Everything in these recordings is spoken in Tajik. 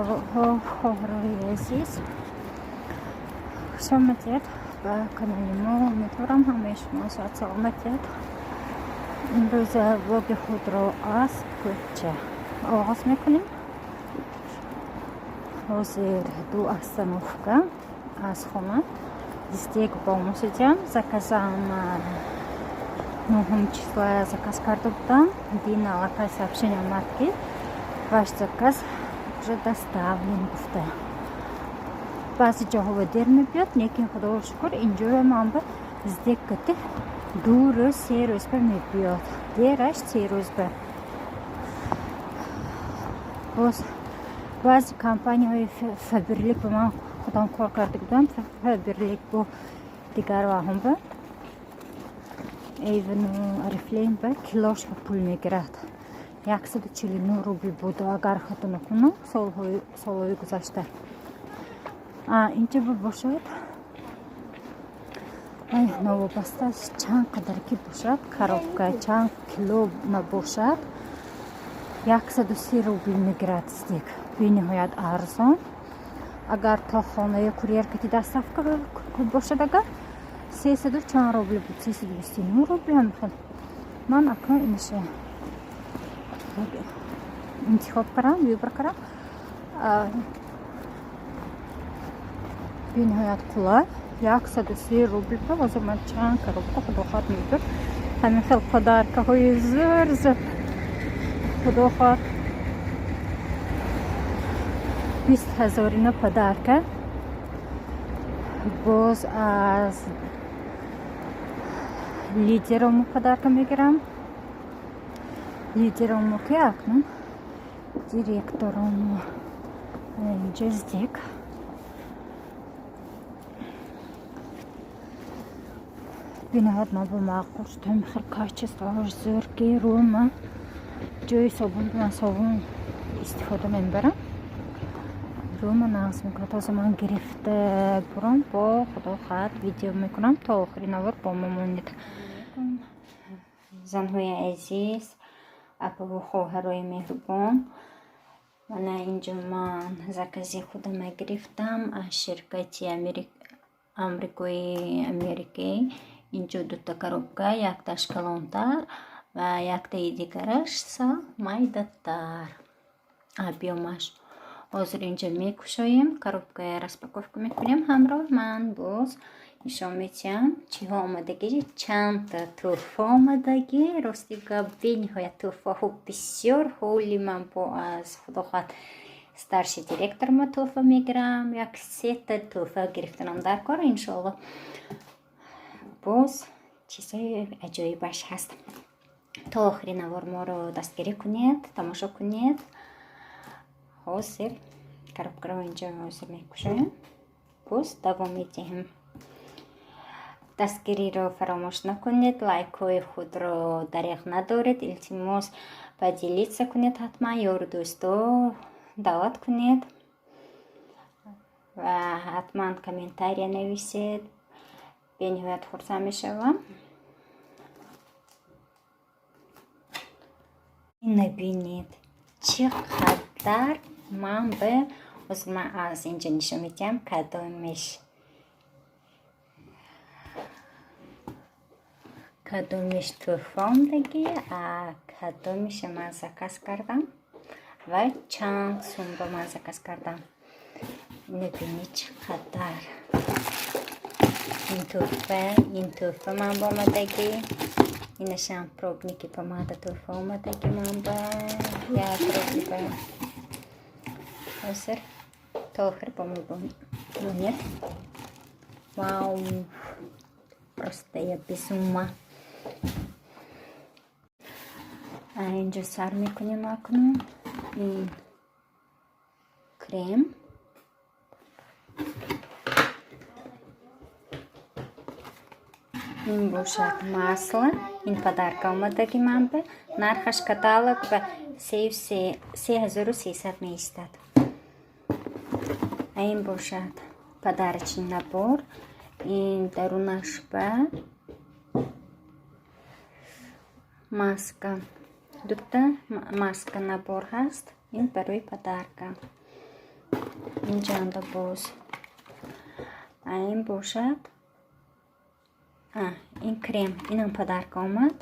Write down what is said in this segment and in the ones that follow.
Апаҳо, хоҳарои азиз, хуш омадед ба канали мо. Умедворам, ҳамаи шумо соат саломатед. Имрӯз влоги худро аз кӯча оғоз мекунем. Ҳозир ду остановка аз хона СДЭК ба омосидям. Заказам нуҳум числа заказ карда будам. Дин аллакай сообщение омад, ки ваш заказ уже доставлен гуфта. Баъзе ҷоҳо дер мебиёд, лекин, худоро шукр, инҷоя ман ба СДЭК кати 2 рӯз, 3 рӯз ба мебиёд, дераш 3 рӯз ба. Боз баъзе компанияҳои Фаберлик ба ман худам кор карда будам, Фаберлик бо дигар ваҳом ба Эйвену Орифлейм ба килошба пул мегирад. 149 рубл буд, агар хато накунам, солҳои гузашта. Инҷа бошад, новобаста аз чанд қадар ки бошад, коробка чанд кило набошад, 130 рубл мегирад СДЭК. Бениҳоят арзон. Агар то хонаи курьер кати доставка бошад, агар сесаду чанд рубл буд, 329 рубл ҳамихел. Ман акнун инаша интихоб кардам, выбор кардам. Бениҳоят қулай, 130 рубл. Ба ҳозир ман чанд коробка, худо хоҳад, мебуд. Ҳамин хел подаркаҳои зӯр зӯр, худо хоҳад, 20 ҳазорина подарка. Боз аз лидеромо подарка мегирам. Лидеромо ки акнун директоромо. Инҷа СДЭК. Бениҳоят ман ба маъқул шуд, ҳамин хел качествоаш зӯр, ки рӯма ҷои собун, ман собун истифода мебарам, рӯма нағз мекунад. Ҳозир ман гирифта бурам, бо худо хоҳад, видео мекунам. То охири навор бо мо монед. Занҳои азиз, апаву хоҳарои меҳрубон, мана инҷо ман закази худама гирифтам аз ширкати амрикои Америкаи. Инҷо дута коробка, якташ калонтар ва яктаи дигараш сал майдатар объёмаш. Ҳозир инҷо мекушоем, коробкая распаковка мекунем ҳамроҳ. Ман боз нишон медиҳам, чиҳо омадагӣ, чандта тӯҳфа омадагӣ. Рости гап, бениҳоят тӯҳфаҳо бисёр. Ҳоли ман бо аз, худо хоҳад, старший директор ма тӯҳфа мегирам. Як сета тӯҳфа гирифтанам дар кор, иншоалло. Боз чизҳои аҷоибаш ҳаст. То охири навор моро дастгирӣ кунед, тамошо кунед. Ҳозир коробкаро инҷо ҳозир мекушоем, боз давом медиҳем. Дастгириро фаромӯш накунед, лайкҳои худро дареғ надоред, илтимос. Поделиться кунед ҳатман, ёру дӯсто даъват кунед ва ҳатман комментария нависед. Бениҳоят хурсанд мешавам. Набинед, чӣ қадар ман ба ҳозир ман аз инҷо нишон медиҳам, кадомиш тӯҳфа омдагӣ, кадомиша ман заказ кардам ва чанд сум ба ман заказ кардам. Набинед, чӣ қадар ин тӯҳфа, ин тӯҳфа ман ба омадагӣ. Инашам пробники помада тӯҳфа омадагӣ ман ба 1 рубли ба. Ҳозир то охир бо мо монед. Вау, просто я без ума. Инҷо сар мекунем акнун. Ин крем, ин бошад масло. Ин подарка омадагӣ ман ба. Нархаш каталог ба 3300 меистад. А ин бошад подарочный набор. Ин дарунаш ба маска, дута маска набор ҳаст. Ин барои подарка. Инҷанда боз ин бошад, ин крем, инам подарка омад.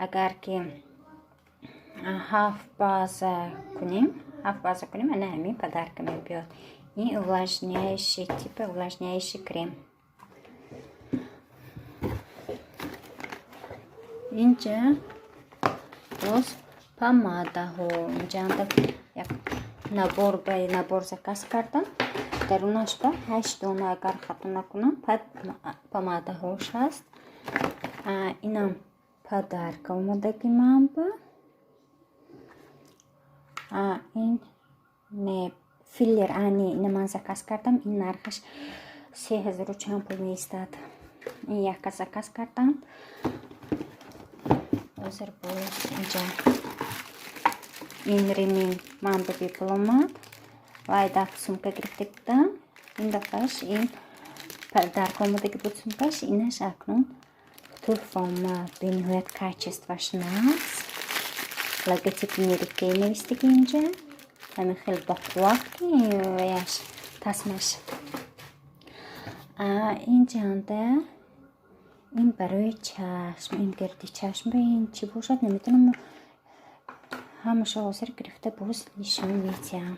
Агар ки ҳафт база кунем, ҳафт база кунем, ана ҳамин подарка мебиёд. Ин увлажняющий, типа увлажняющий крем. Инҷа боз помадаҳо. Инҷанда як набор ба набор заказ кардам. Дарунаш ба 8 дона, агар хато накунам, помадаҳош ҳаст. Инам подарка омадаги ман ба. Ин не филлер, не, ина ман заказ кардам. Ин нархаш 3000 чанд пул меистад. Ин яка заказ кардам. Ҳозир боз инҷа ин ремень ман ба бепул омад. Вай дафъ сумка гирифта будам. Ин дафъаш ин подарка омадаги буд сумкаш. Инаш акнун туҳфа омад. Бениҳоят качествоаш нағз. Логотипи Mary Kay навистаги инҷа. Ҳамин хел бақувват ки ваяш тасмаш. Инҷанда ин барои чашм, ин гирди чашм ба ин чӣ бошад, намедонам. Ҳамаша ҳозир гирифта боз нишон медиҳам.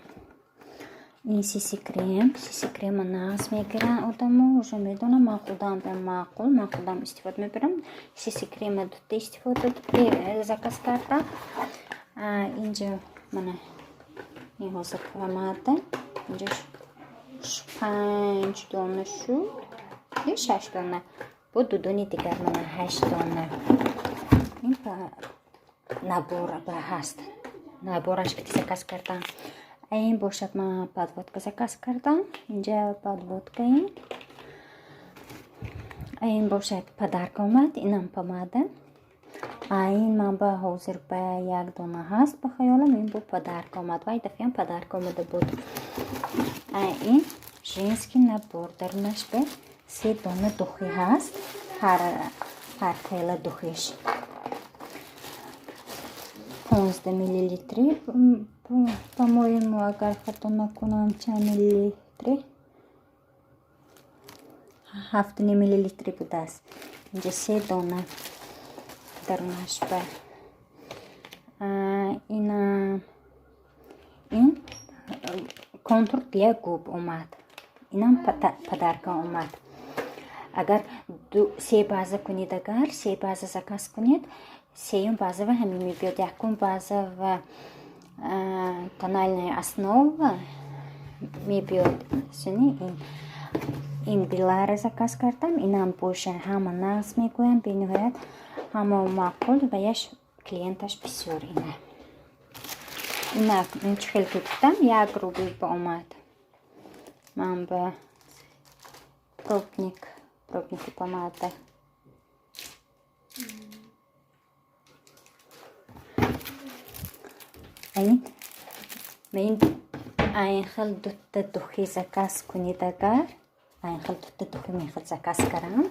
Ин CC крем, CC крема нағз мегиранд одамо, уже медонам, ман худам маъқул, ман худам истифода мебарам. CC крема дута истифода заказ кардам. Инҷа мана ин ҳозир помада. Инҷа 5 дона шуд ё 6 дона. Бо ду дони дигар мана 8 дона. Ин набор ба ҳаст. Набораш ки заказ кардам. Ин бошад, ман подводка заказ кардам. Инҷа подводка ин. Ин бошад, подарка омад, инам помада. Ин ман ба ҳозир ба як дона ҳаст ба хаёлам, ин бо подарка омад. Вай дафъаам подарка омада буд. Ин женский набор, дарунаш ба се дона духи ҳаст. Ҳар хела духиш. 15 миллилитри, по-моему, агар хато накунам, чанд миллилитри? 7,5 миллилитри будааст. Инҷа се дона дарунаш ба. Ина ин контур для губ омад. Инам подарка омад. Агар се база кунед, агар се база заказ кунед, сеюм база ва ҳамин мебиёд. Якум база ва тональная основа мебиёд. Суни ин билара заказ кардам. Инам боша ҳама нағз мегӯям, бениҳоят ҳама маъқул ва яш клиенташ бисёр ина. Ина ин чӣ хел ки гуфтам, як рубл ба омад. Ман ба пробник, пробники помада. Ин айн хел дута духи заказ кунед, агар айн хел дута духи мехел заказ кардам,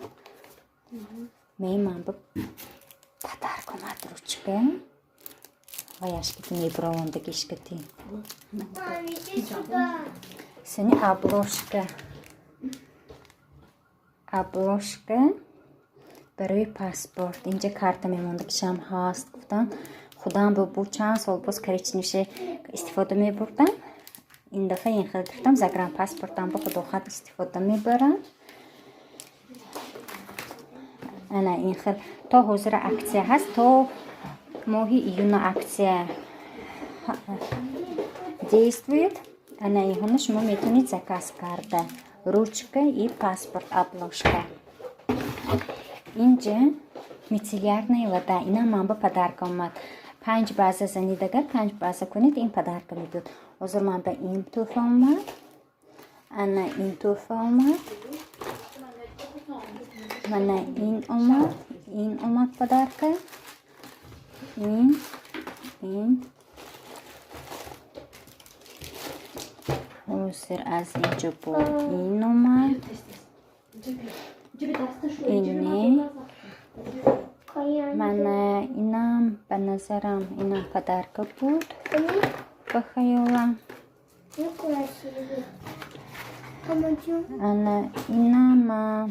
ман ба подарка омад ручка ваяш ки мебаровондагишкати. Суни обложка, обложка барои паспорт. Инҷа карта мемондагишам ҳаст, гуфтам. Худам бу чанд сол боз коричневше истифода мебурдам. Ин дафъа ин хел гирифтам, загранпаспортам бо худохат истифода мебарам. Ана ин хел то ҳозира аксия ҳаст, то моҳи июна аксия действует. Ана инҳоно шумо метавонед заказ карда. Ручка и паспорт обложка. Инҷа мицеллярная вода, инам ман ба подарка омад. 5 база занед, агар 5 база кунед, ин подарка мебиёд. Ҳозир ман ба ин туҳфа омад. Ана ин туҳфа омад. Мана ин омад, ин омад подарка. Ин ҳозир аз инҷо бо ин омад. Ине мана инам ба назарам инам подарка буд ба хаёлам. Ана инама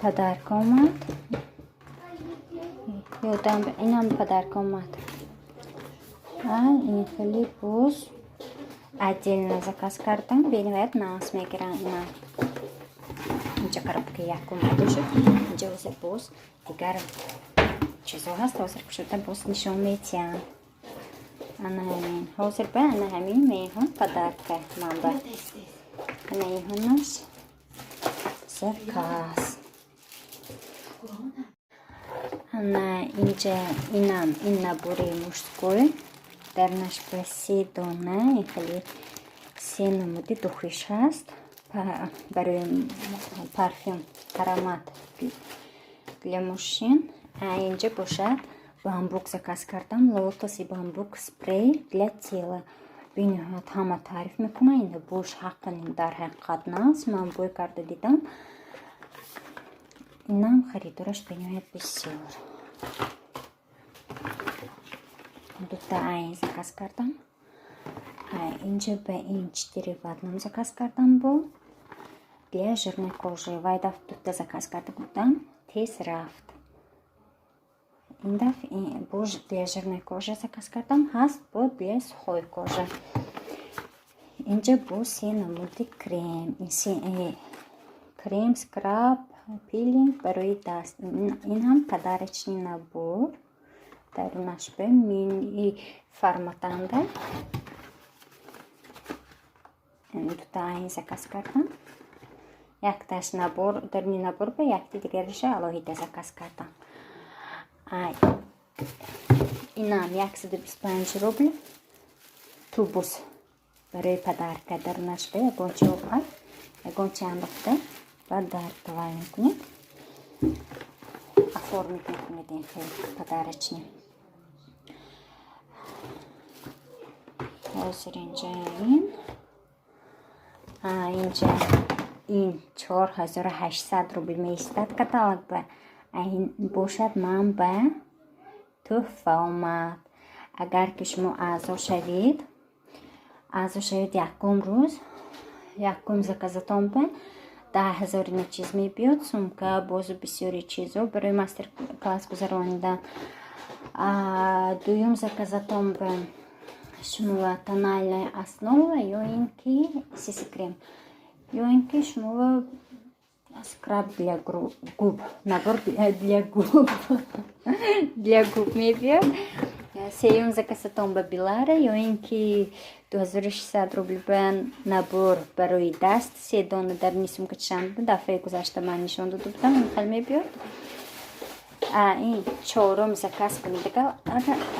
подарка омад. Ёдам, инам подарка омад. Ин хеле боз отдельно заказ кардам. Бениҳоят нағз мегиранд ина. Инҷа коробка якум пайдо шуд. Инҷа ҳозир боз дигар чизо ҳаст, ҳозир кушода боз нишон медиҳам. Ана ҳамин. Ҳозир ба ана ҳамин меҳон подарка манба. Ана иҳонаш заказ. Ана инҷа инам ин набори мужской, дарунаш ба се дона ин хеле се намуди духиш ҳаст барои парфюм, аромат для мужчин. А инҷа бошад бамбук заказ кардам, лотос и бамбук спрей для тела. Бениҳоят ҳама таъриф мекунанд. Ина бош ҳаққан дар ҳақиқат нағз, ман бӯй карда дидам. Инам харидораш бениҳоят бисёр. Дута айн заказ кардам. Инҷа ба ин четыре в одном заказ кардам, бо для жирной кожи. Вай дафъ дута заказ карда будам, тез рафт. Ин дафъ боз для жирной кожи заказ кардам, ҳаст бо для сухой кожи. Инҷа бо се намуди крем, крем, скраб, пилинг барои даст. Ин ҳам подарочный набор. Дарунаш ба мини форматанда. Дута айн заказ кардам. Якташ набор, даруни набор ба якти дигараша алоҳида заказ кардам. Инам 125 рубл, тубус барои подарка. Дарунаш ба ягон чи оқад, ягон чи андохта, баъд дар тавай мекунед, оформить мекунед, ин хел подарочный. Ҳозир инҷа ин инҷа ин 4800 рубл меистад каталог ба, ин бошад ман ба тӯҳфа омад. Агар ки шумо аъзо шавед, якум рӯз, якум заказатон ба 10 000 ина чиз мебиёд: сумка, бозу бисёри чизо барои мастер класс гузаронидан. Дуюм заказатон ба шумо тональная основа ё ин ки сиси крем, ё ин ки шумо скраб для губ, набор для губ мебиёд. Сеюм заказатон ба Белара ё ин ки 2600 рубл ба набор барои даст, се дона даруни сумка чанд дафъаи гузашта ман нишон дода будам, ин хел мебиёд. Ин чорум заказ кунед,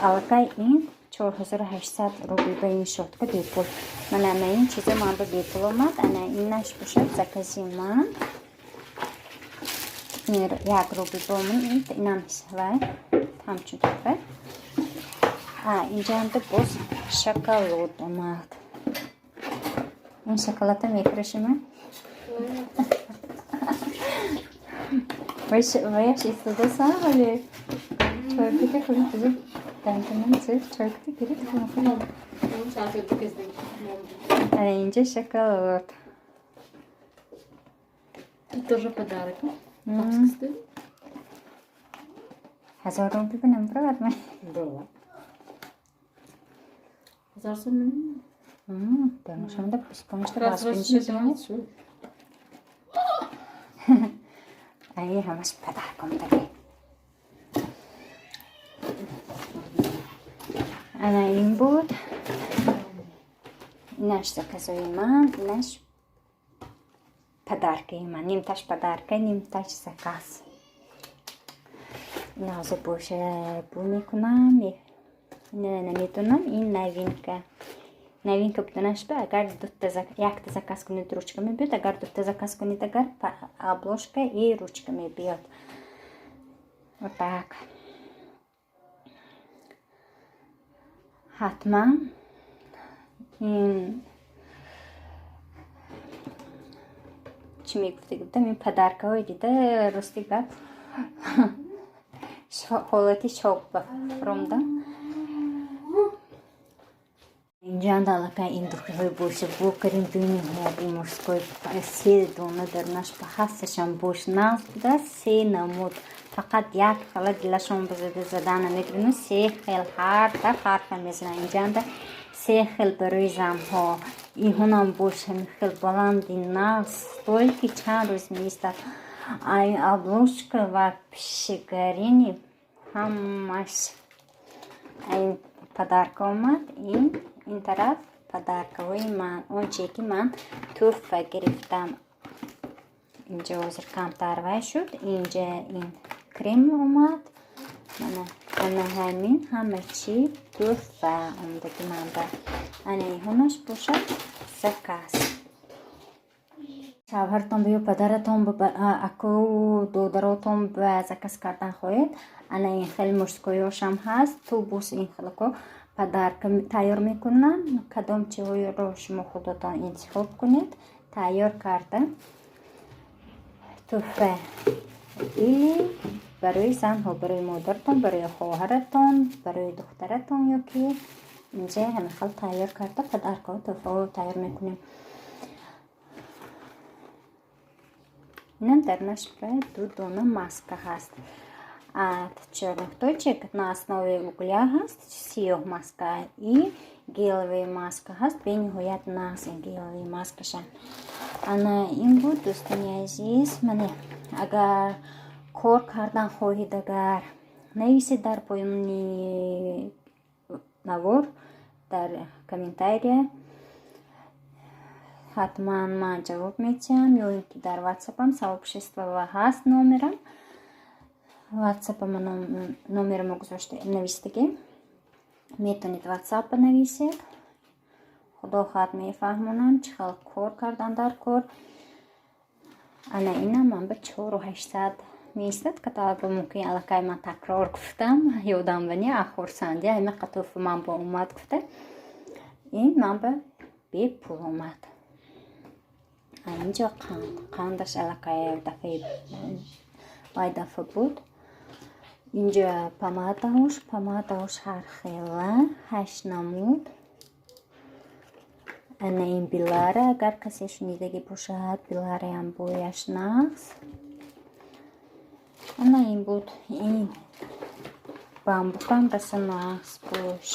аллакай ин 4800 рубл ба ин щётка бепул. Ман ана ин чизо ман ба бепул омад. Ана инаш бошад закази ман, 1 рубл бо инам вай ҳамчун туҳфа. Инҷаанда боз шоколад омад. Ин шоколада мефурӯшима? Ваяш истода вале чойкати хӯрд, чойкати гирифт. Ана инҷа шоколад. Тоже подарок. 1000 рубл ба намебаровад? Да. 1000 сомон. Дарунашонда 25-та. Раз. 25. Ай, ҳамаш подарок омадаги. Ана ин буд инаш заказои ман, инаш подаркаи ман, нимташ подарка, нимташ заказ. Ина ҳозир боша бӯ мекунам. Ина намедонам, ин новинка буданаш ба агар дута, якта заказ кунед, ручка мебиёд, агар дута заказ кунед, агар обложка и ручка мебиёд. Вот так. Ҳатман ин чӣ мегуфта будам, ин подаркаҳои дида, рости гап, ҳолати шок ба фуромдам. Инҷоанда аллакай ин духиҳои боша бо кардем, бениҳоят ин мужской се дона дарунаш ба ҳасташам бош нағз будааст. Се намуд, фақат як хела дилашон бизада зада намегирину се хел, ҳар даф ҳар хел мезананд. Инҷоанда се хел барои занҳо. Иҳунам бош ҳамин хел баланди нағз, стойкий, чанд рӯз меистад. Ай обложка ва пишигарини ҳамаш ай подарка омад. Ин тараф подаркаҳои ман, он чие ки ман тӯҳфа гирифтам. Инҷа ҳозир камтар вай шуд. Инҷа ин крем омад. Ана ҳамин ҳама чӣ тӯҳфа омадаги ман ба. Ана иҳонаш бошад заказ. Шавҳаратон ба ё падаратон ба, акоу додаротон ба заказ кардан хоҳед, ана ин хел мужскойошам ҳаст. Тубус ин хелако подарка тайёр мекунам. Кадом чиҳоеро шумо худатон интихоб кунед, тайёр карда тӯҳфа или барои занҳо, барои модаратон, барои хоҳаратон, барои духтаратон, ё ки инҷа ҳамин хел тайёр карда подаркаҳо, тӯҳфаҳо тайёр мекунем. Инам дар нашба ду дона маска ҳаст. От чёрных точек на основе угля ҳаст, сиёҳ маска и гелевая маска ҳаст, бениҳоят нағз ин гелевая маскаша. Ана ин буд, дӯстони азиз. Мане агар кор кардан хоҳед, агар нависед дар поёни навор, дар комментария, ҳатман ман ҷавоб медиҳам, ё ин ки дар ватсапам сообщество ҳаст, номерам ватсапама номерамо гузошта навистагӣ, метавонед ватсапа нависед. Худо хоҳад, мефаҳмонам чӣ хел кор кардан дар кор. Ана инам ман ба 4800 меистад каталога. Мумкин аллакай ман такрор гуфтам, ёдам ба не, хурсандӣ ҳамин қатофи ман ба омад гуфта. Ин ман ба бепул омад. Инҷо қанд, қандаш аллакай дафъаи вай дафъа буд. Инҷа помадаҳош, помадаҳош ҳар хела, ҳашт намуд. Ана ин Билара, агар касе шунидагӣ бошад, Билараям бӯяш нағз. Ана ин буд. Ин бамбукам раса нағз бӯш.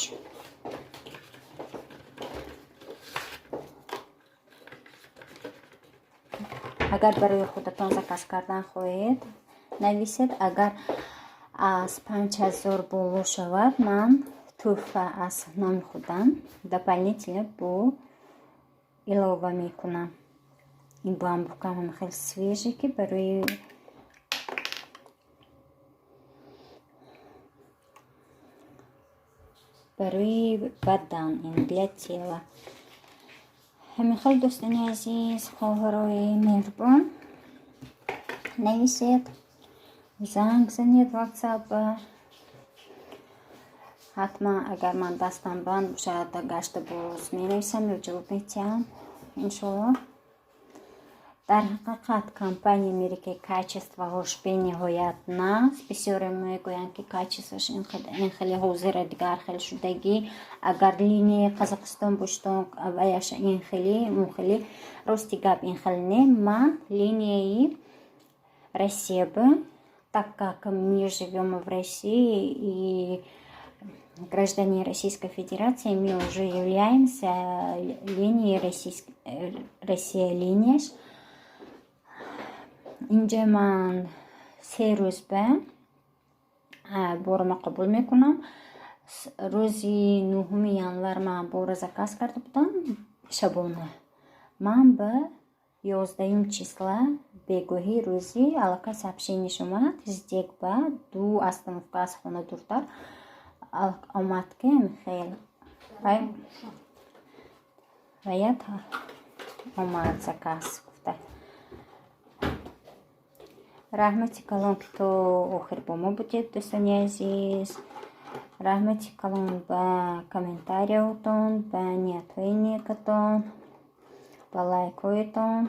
Агар барои худатон заказ кардан хоҳед, нависед. Агар аз 5000 боло шавад, ман тӯҳфа аз номи худам дополнительно бо илова мекунам. Ин бамбукам ҳам хеле свежий, ки барои бадан, ин для тела. Ҳамин хел, дӯстони азиз, хоҳарои меҳрубон, нависед, занг занед ватсапа. Ҳатман агар ман дастам банд бошад, гашта боз менависам ё ҷавоб медиҳам, иншолло. Дар ҳақиқат компания Mary Kay качествоҳош бениҳоят нағз. Бисёре мегӯянд, ки качествош ин хеле ҳозира дигар хел шудагӣ. Агар линияи Қазоқистон бошад, ваяш ин хеле, он хеле. Рости гап, ин хел не. Ман линияи Россия ба, так как мы живем в России и граждане Российской Федерации, мы уже являемся линией Россия линияш. Инҷа ман 3 рӯз ба борама қабул мекунам. Рӯзи 9 январ ман бора заказ карда будам шабона. Ман ба 11 числа бегоҳӣ рӯзи аллакай сообщениеш омад, СДЭК ба ду остановка аз хона дуртар омад, ки хел ваят омад заказ гуфта. Раҳмати калон, ки то охир бо мо будед, дӯстони азиз. Раҳмати калон ба комментарияотон, ба ниятҳои некатон, ба лайкҳоятон.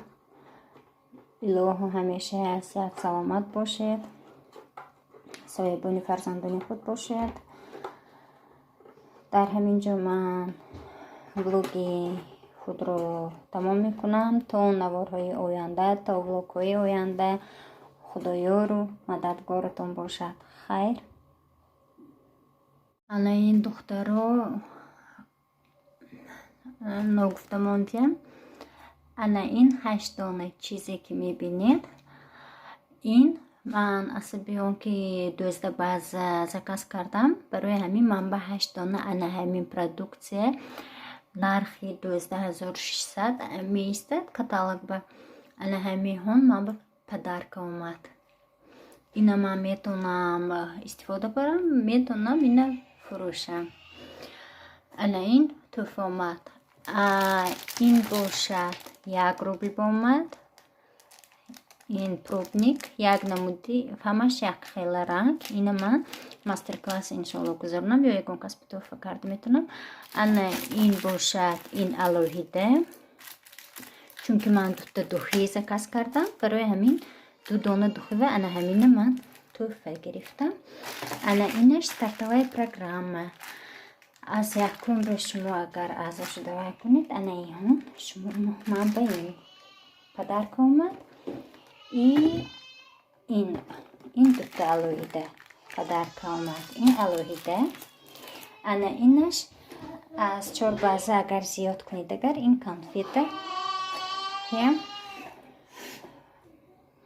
Илоҳо, ҳамеша сиҳат саломат бошед, соҳибони фарзандони худ бошед. Дар ҳамин ҷо ман Влоги худро тамом мекунам. То наворҳои оянда, то влогҳои оянда, Худоёру мададгоротон бошад. Хайр. Ана ин, духтаро, ногуфта мондиям. Ана ин ҳашт дона чизе, ки мебинед, ин ман асаби он ки 12 база заказ кардам, барои ҳамин ман ба ҳашт дона ана ҳамин продукция нархи 12 600 меистад каталог ба. Ана ҳаминҳон ман ба подарка омад. Ина ман метавонам истифода барам, метавонам ина фурӯшам. Ана ин тӯҳфа омад. Ин бошад, 1 рубл омад. Ин пробник, як намуди, ҳамаш як хела ранг. Ина ман мастер-класс, иншоалло, гузаронам ё ягон кас тӯҳфа карда метавонам. Ана ин бошад, ин алоҳида, чунки ман дута духи заказ кардам, барои ҳамин ду дона духива ана ҳамина ман тӯҳфа гирифтам. Ана инаш стартовая программа. Аз якум ба шумо агар аъзо шуда вай кунед, ана иҳон шумо ман ба ин подарка омад. И ин дута алоҳида подарка омад, ин алоҳида. Ана инаш аз чор база агар зиёд кунед, агар ин конфета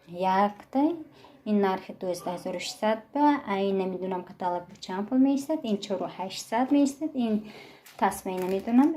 якта, ин нархи 12 600 ба, ин намедонам, каталог бо чанд пул меистад, ин 4800 меистад, ин тасмаи намедонам.